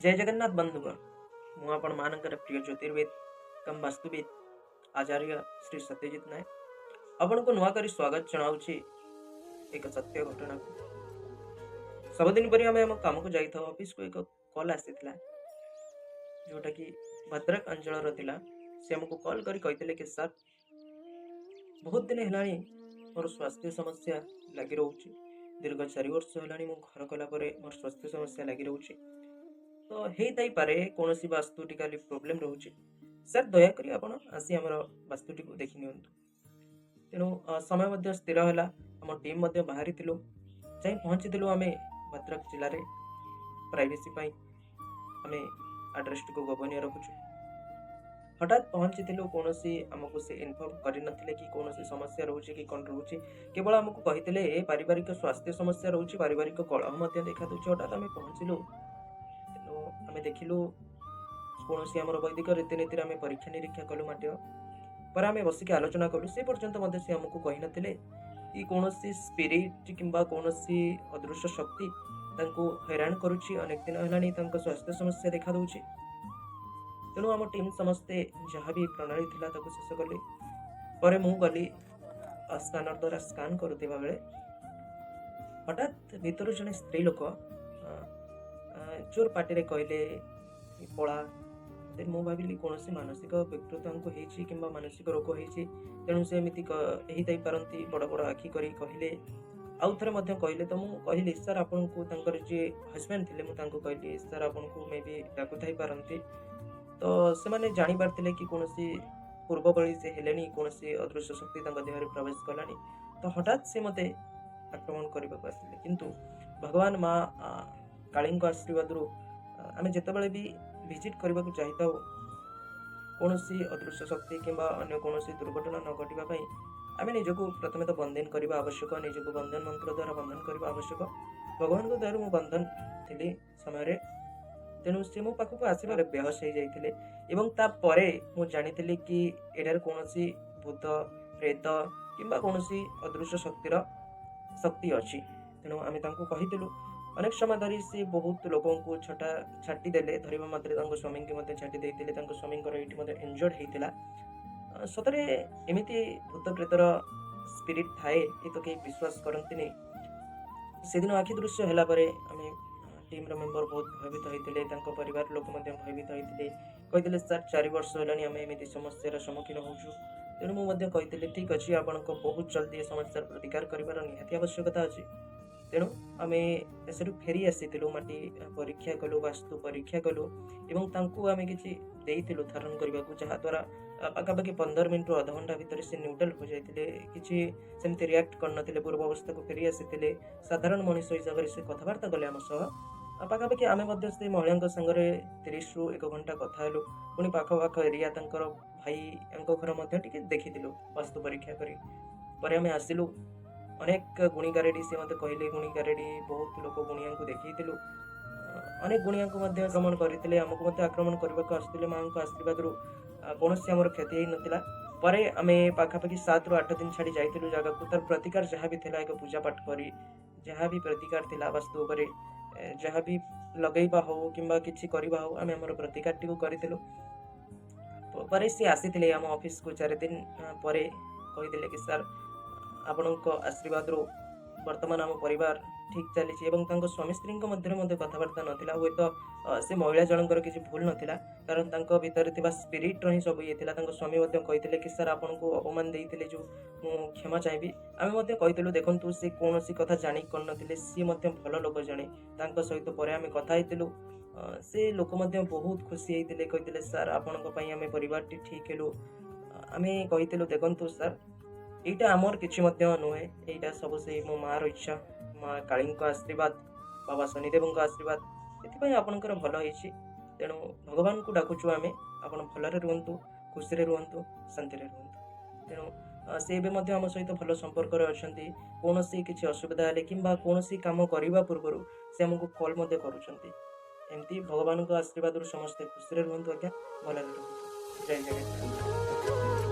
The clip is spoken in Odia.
ଜୟ ଜଗନ୍ନାଥ ବନ୍ଧୁଗଣ, ମୁଁ ଆପଣମାନଙ୍କର ପ୍ରିୟ ଜ୍ୟୋତିର୍ବିଦ କମ୍ ବାସ୍ତୁବିଦ ଆଚାର୍ଯ୍ୟ ଶ୍ରୀ ସତ୍ୟଜିତ ନାୟକ ଆପଣଙ୍କୁ ନୂଆ କରି ସ୍ୱାଗତ ଜଣାଉଛି ଏକ ସତ୍ୟ ଘଟଣାକୁ। ସବୁଦିନ ପରି ଆମେ ଆମ କାମକୁ ଯାଇଥାଉ। ଅଫିସକୁ ଏକ କଲ୍ ଆସିଥିଲା, ଯେଉଁଟାକି ଭଦ୍ରକ ଅଞ୍ଚଳର ଥିଲା। ସେ ଆମକୁ କଲ୍ କରି କହିଥିଲେ କି ସାର୍, ବହୁତ ଦିନ ହେଲାଣି ମୋର ସ୍ୱାସ୍ଥ୍ୟ ସମସ୍ୟା ଲାଗି ରହୁଛି। ଦୀର୍ଘ 4 ବର୍ଷ ହେଲାଣି ମୁଁ ଘର କଲା ପରେ ମୋର ସ୍ୱାସ୍ଥ୍ୟ ସମସ୍ୟା ଲାଗି ରହୁଛି। ତ ହେଇଥାଇପାରେ କୌଣସି ବାସ୍ତୁଟିକାଲି ପ୍ରୋବ୍ଲେମ୍ ରହୁଛି। ସାର୍, ଦୟାକରି ଆପଣ ଆସି ଆମର ବାସ୍ତୁଟିକୁ ଦେଖି ନିଅନ୍ତୁ। ତେଣୁ ସମୟ ମଧ୍ୟ ସ୍ଥିର ହେଲା। ଆମ ଟିମ୍ ମଧ୍ୟ ବାହାରିଥିଲୁ, ଯାଇ ପହଞ୍ଚିଥିଲୁ ଆମେ ଭଦ୍ରକ ଜିଲ୍ଲାରେ। ପ୍ରାଇଭେସି ପାଇଁ ଆମେ ଆଡ୍ରେସଟିକୁ ଗୋପନୀୟ ରଖୁଛୁ। ହଠାତ୍ ପହଞ୍ଚିଥିଲୁ। କୌଣସି ଆମକୁ ସେ ଇନଫର୍ମ କରିନଥିଲେ କି କୌଣସି ସମସ୍ୟା ରହୁଛି କି କ'ଣ ରହୁଛି। କେବଳ ଆମକୁ କହିଥିଲେ ପାରିବାରିକ ସ୍ୱାସ୍ଥ୍ୟ ସମସ୍ୟା ରହୁଛି, ପାରିବାରିକ କଳହ ମଧ୍ୟ ଦେଖାଦେଉଛି। ହଠାତ୍ ଆମେ ପହଞ୍ଚିଲୁ। ତେଣୁ ଆମେ ଦେଖିଲୁ କୌଣସି ଆମର ବୈଦିକ ରୀତିନୀତିରେ ଆମେ ପରୀକ୍ଷା ନିରୀକ୍ଷା କଲୁ ମାଟିର। ପରେ ଆମେ ବସିକି ଆଲୋଚନା କଲୁ। ସେ ପର୍ଯ୍ୟନ୍ତ ମଧ୍ୟ ସେ ଆମକୁ କହିନଥିଲେ କି କୌଣସି ସ୍ପିରିଟ୍ କିମ୍ବା କୌଣସି ଅଦୃଶ୍ୟ ଶକ୍ତି ତାଙ୍କୁ ହଇରାଣ କରୁଛି। ଅନେକ ଦିନ ହେଲାଣି ତାଙ୍କ ସ୍ୱାସ୍ଥ୍ୟ ସମସ୍ୟା ଦେଖାଦେଉଛି। ତେଣୁ ଆମ ଟିମ୍ ସମସ୍ତେ ଯାହା ବି ପ୍ରଣାଳୀ ଥିଲା ତାକୁ ଶେଷ କଲେ। ପରେ ମୁଁ ଗଲି, ସ୍କାନର ଦ୍ୱାରା ସ୍କାନ୍ କରୁଥିବା ବେଳେ ହଠାତ୍ ଭିତରୁ ଜଣେ ସ୍ତ୍ରୀ ଲୋକ ଅ, ଅ, ଜୋର ପାଟିରେ କହିଲେ, "ପଳା।" ଦେନ୍ ମୁଁ ଭାବିଲି କୌଣସି ମାନସିକ ବିକୃତ ତାଙ୍କୁ ହେଇଛି କିମ୍ବା ମାନସିକ ରୋଗ ହେଇଛି, ତେଣୁ ସେ ଏମିତି ହେଇଥାଇପାରନ୍ତି। ବଡ଼ ବଡ଼ ଆଖି କରି କହିଲେ, ଆଉ ଥରେ ମଧ୍ୟ କହିଲେ। ତ ମୁଁ କହିଲି, ସାର୍, ଆପଣଙ୍କୁ ତାଙ୍କର ଯିଏ ହଜବେଣ୍ଡ ଥିଲେ, ମୁଁ ତାଙ୍କୁ କହିଲି, ସାର୍, ଆପଣଙ୍କୁ ମେ ବି ଡାକୁଥାଇ ପାରନ୍ତି। ତ ସେମାନେ ଜାଣିପାରିଥିଲେ କି କୌଣସି ପୂର୍ବ ଭଳି ସେ ହେଲେଣି, କୌଣସି ଅଦୃଶ୍ୟ ଶକ୍ତି ତାଙ୍କ ଦେହରେ ପ୍ରବେଶ କଲାଣି। ତ ହଠାତ୍ ସେ ମୋତେ ଆକ୍ରମଣ କରିବାକୁ ଆସିଲେ। କିନ୍ତୁ ଭଗବାନ ମା କାଳୀଙ୍କ ଆଶୀର୍ବାଦରୁ ଆମେ ଯେତେବେଳେ ବି ଭିଜିଟ୍ କରିବାକୁ ଯାଇଥାଉ, କୌଣସି ଅଦୃଶ୍ୟ ଶକ୍ତି କିମ୍ବା ଅନ୍ୟ କୌଣସି ଦୁର୍ଘଟଣା ନ ଘଟିବା ପାଇଁ ଆମେ ନିଜକୁ ପ୍ରଥମେ ତ ବନ୍ଧନ କରିବା ଆବଶ୍ୟକ। ନିଜକୁ ବନ୍ଧନ ମନ୍ତ୍ର ଦ୍ୱାରା ବନ୍ଧନ କରିବା ଆବଶ୍ୟକ। ଭଗବାନଙ୍କ ଦୟାରୁ ମୁଁ ବନ୍ଧନ ଥିଲି ସମୟରେ। ତେଣୁ ସେ ମୋ ପାଖକୁ ଆସିବାରେ ବେହୋସ ହେଇଯାଇଥିଲେ ଏବଂ ତାପରେ ମୁଁ ଜାଣିଥିଲି କି ଏଠାରେ କୌଣସି ଭୂତ ପ୍ରେତ କିମ୍ବା କୌଣସି ଅଦୃଶ୍ୟ ଶକ୍ତିର ଶକ୍ତି ଅଛି। ତେଣୁ ଆମେ ତାଙ୍କୁ କହିଥିଲୁ। ଅନେକ ସମୟ ଧରି ସେ ବହୁତ ଲୋକଙ୍କୁ ଛଟା ଛାଟି ଦେଲେ। ଧରିବା ମାତ୍ରେ ତାଙ୍କ ସ୍ୱାମୀଙ୍କୁ ମଧ୍ୟ ଛାଟି ଦେଇଥିଲେ। ତାଙ୍କ ସ୍ୱାମୀଙ୍କର ଏଇଠି ମଧ୍ୟ ଇଞ୍ଜର୍ଡ ହେଇଥିଲା। ସତରେ ଏମିତି ଭୂତ ପ୍ରେତର ସ୍ପିରିଟ୍ ଥାଏ, ଏ ତ କେହି ବିଶ୍ୱାସ କରନ୍ତିନି। ସେଦିନ ଆଖି ଦୃଶ୍ୟ ହେଲା ପରେ ଆମେ ଟିମ୍ର ମେମ୍ବର ବହୁତ ଭୟଭୀତ ହେଇଥିଲେ। ତାଙ୍କ ପରିବାର ଲୋକ ମଧ୍ୟ ଭୟଭୀତ ହେଇଥିଲେ। କହିଥିଲେ, ସାର୍, 4 ବର୍ଷ ହେଲାଣି ଆମେ ଏମିତି ସମସ୍ୟାର ସମ୍ମୁଖୀନ ହେଉଛୁ। ତେଣୁ ମୁଁ ମଧ୍ୟ କହିଥିଲି, ଠିକ୍ ଅଛି, ଆପଣଙ୍କ ବହୁତ ଜଲ୍ଦି ଏ ସମସ୍ୟାର ପ୍ରତିକାର କରିବାର ନିହାତି ଆବଶ୍ୟକତା ଅଛି। ତେଣୁ ଆମେ ସେଠୁ ଫେରି ଆସିଥିଲୁ। ମାଟି ପରୀକ୍ଷା କଲୁ, ବାସ୍ତୁ ପରୀକ୍ଷା କଲୁ ଏବଂ ତାଙ୍କୁ ଆମେ କିଛି ଦେଇଥିଲୁ ଧାରଣ କରିବାକୁ, ଯାହାଦ୍ୱାରା ପାଖାପାଖି 15 ମିନିଟରୁ ଅଧଘଣ୍ଟା ଭିତରେ ସେ ନ୍ୟୁଟ୍ରାଲ ହୋଇଯାଇଥିଲେ। କିଛି ସେମିତି ରିଆକ୍ଟ କରିନଥିଲେ, ପୂର୍ବ ଅବସ୍ଥାକୁ ଫେରି ଆସିଥିଲେ। ସାଧାରଣ ମଣିଷ ହିସାବରେ ସେ କଥାବାର୍ତ୍ତା କଲେ ଆମ ସହ। ଆଉ ପାଖାପାଖି ଆମେ ମଧ୍ୟ ସେ ମହିଳାଙ୍କ ସାଙ୍ଗରେ 30ରୁ ଏକ ଘଣ୍ଟା କଥା ହେଲୁ। ପୁଣି ପାଖ ପାଖ ଏରିଆ, ତାଙ୍କର ଭାଇଙ୍କ ଘର ମଧ୍ୟ ଟିକେ ଦେଖିଥିଲୁ ବାସ୍ତୁ ପରୀକ୍ଷା କରି। ପରେ ଆମେ ଆସିଲୁ। ଅନେକ ଗୁଣିଗାରେଡ଼ି, ସେ ମୋତେ କହିଲେ ଗୁଣିଗାରେଡ଼ି, ବହୁତ ଲୋକ ଗୁଣିଆଙ୍କୁ ଦେଖେଇଥିଲୁ। ଅନେକ ଗୁଣିଆଙ୍କୁ ମଧ୍ୟ ଆକ୍ରମଣ କରିଥିଲେ, ଆମକୁ ମଧ୍ୟ ଆକ୍ରମଣ କରିବାକୁ ଆସୁଥିଲେ। ମାଆଙ୍କ ଆଶୀର୍ବାଦରୁ କୌଣସି ଆମର କ୍ଷତି ହେଇନଥିଲା। ପରେ ଆମେ ପାଖାପାଖି 7ରୁ 8 ଦିନ ଛାଡ଼ି ଯାଇଥିଲୁ ଜାଗାକୁ। ତାର ପ୍ରତିକାର ଯାହା ବି ଥିଲା, ଏକ ପୂଜା ପାଠ କରି ଯାହା ବି ପ୍ରତିକାର ଥିଲା, ବାସ୍ତୁ ଉପରେ ଯାହା ବି ଲଗେଇବା ହଉ କିମ୍ବା କିଛି କରିବା ହଉ, ଆମେ ଆମର ପ୍ରତିକାରଟିକୁ କରିଥିଲୁ। ପରେ ସେ ଆସିଥିଲେ ଆମ ଅଫିସକୁ 4 ଦିନ ପରେ। କହିଥିଲେ କି ସାର୍, ଆପଣଙ୍କ ଆଶୀର୍ବାଦରୁ ବର୍ତ୍ତମାନ ଆମ ପରିବାର ଠିକ୍ ଚାଲିଛି। ଏବଂ ତାଙ୍କ ସ୍ୱାମୀ ସ୍ତ୍ରୀଙ୍କ ମଧ୍ୟରେ ମଧ୍ୟ କଥାବାର୍ତ୍ତା ନଥିଲା। ହୁଏତ ସେ ମହିଳା ଜଣଙ୍କର କିଛି ଭୁଲ ନଥିଲା, କାରଣ ତାଙ୍କ ଭିତରେ ଥିବା ସ୍ପିରିଟ୍ର ହିଁ ସବୁ ଇଏ ଥିଲା। ତାଙ୍କ ସ୍ୱାମୀ ମଧ୍ୟ କହିଥିଲେ କି ସାର୍, ଆପଣଙ୍କୁ ଅପମାନ ଦେଇଥିଲେ ଯେଉଁ, ମୁଁ କ୍ଷମା ଚାହିଁବି। ଆମେ ମଧ୍ୟ କହିଥିଲୁ, ଦେଖନ୍ତୁ, ସେ କୌଣସି କଥା ଜାଣି କରିନଥିଲେ, ସିଏ ମଧ୍ୟ ଭଲ ଲୋକ ଜଣେ। ତାଙ୍କ ସହିତ ପରେ ଆମେ କଥା ହେଇଥିଲୁ। ସେ ଲୋକ ମଧ୍ୟ ବହୁତ ଖୁସି ହେଇଥିଲେ। କହିଥିଲେ, ସାର୍, ଆପଣଙ୍କ ପାଇଁ ଆମେ ପରିବାରଟି ଠିକ୍ ହେଲୁ। ଆମେ କହିଥିଲୁ, ଦେଖନ୍ତୁ ସାର୍, ଏଇଟା ଆମର କିଛି ମଧ୍ୟ ନୁହେଁ। ଏଇଟା ସବୁ ସେଇ ମୋ ମାଆର ଇଚ୍ଛା, ମା କାଳୀଙ୍କ ଆଶୀର୍ବାଦ, ବାବା ଶନିଦେବଙ୍କ ଆଶୀର୍ବାଦ, ସେଥିପାଇଁ ଆପଣଙ୍କର ଭଲ ହେଇଛି। ତେଣୁ ଭଗବାନଙ୍କୁ ଡାକୁଛୁ ଆମେ, ଆପଣ ଭଲରେ ରୁହନ୍ତୁ, ଖୁସିରେ ରୁହନ୍ତୁ, ଶାନ୍ତିରେ ରୁହନ୍ତୁ। ତେଣୁ ସେ ଏବେ ମଧ୍ୟ ଆମ ସହିତ ଭଲ ସମ୍ପର୍କରେ ଅଛନ୍ତି। କୌଣସି କିଛି ଅସୁବିଧା ହେଲେ କିମ୍ବା କୌଣସି କାମ କରିବା ପୂର୍ବରୁ ସେ ଆମକୁ କଲ୍ ମଧ୍ୟ କରୁଛନ୍ତି। ଏମିତି ଭଗବାନଙ୍କ ଆଶୀର୍ବାଦରୁ ସମସ୍ତେ ଖୁସିରେ ରୁହନ୍ତୁ ଆଜ୍ଞା, ଭଲରେ ରୁହନ୍ତୁ। ଜୟ ଜଗନ୍ନାଥ।